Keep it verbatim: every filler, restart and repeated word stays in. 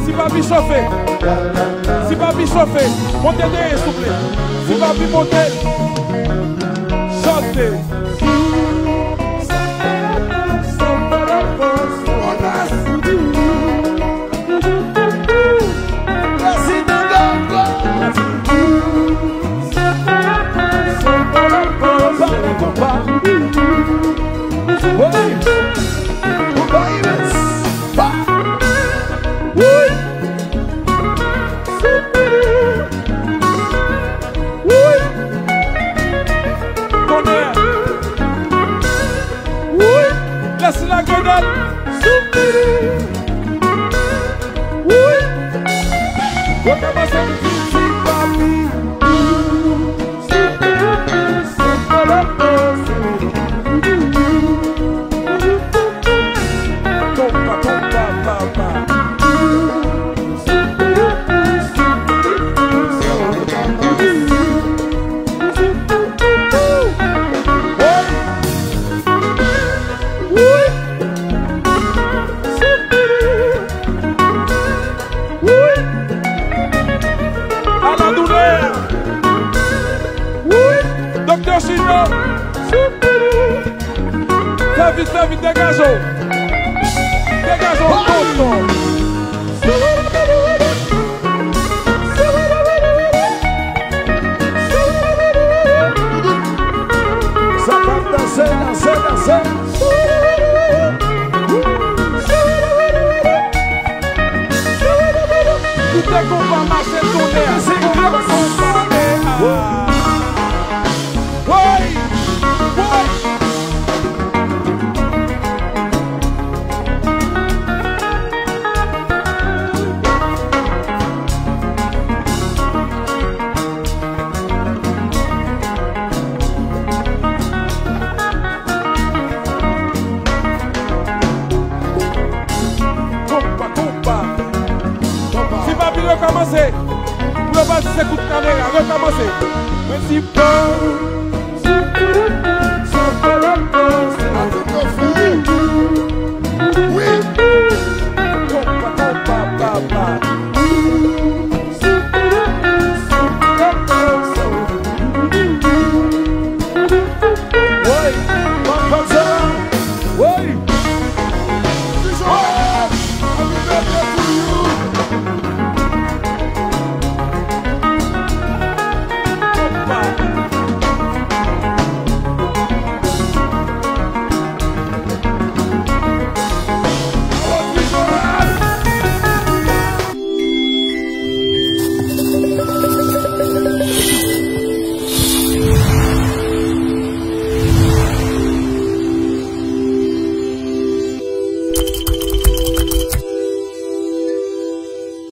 Si papi chofe, si papi chofe, monte dèyè souple. Si papi monte, chante. Wi! Wi! Lèse la grenad! Wi! Yo kòmanse ti papi. Tonpa, tonpa, papa. Wi! Wi! Ala doulè! Wi! Doktè Chino! Fè vit, fè vit, degaje w! Degaje w, tonton! Sa p ap danse, danse, danse. Koute konpa mache tounen. Konpa, konpa, ah. Woy! Woy! Konpa, konpa. Si papi rekòmanse, pou yo pa di se kout kamera, rekòmanse. Mwen di bon.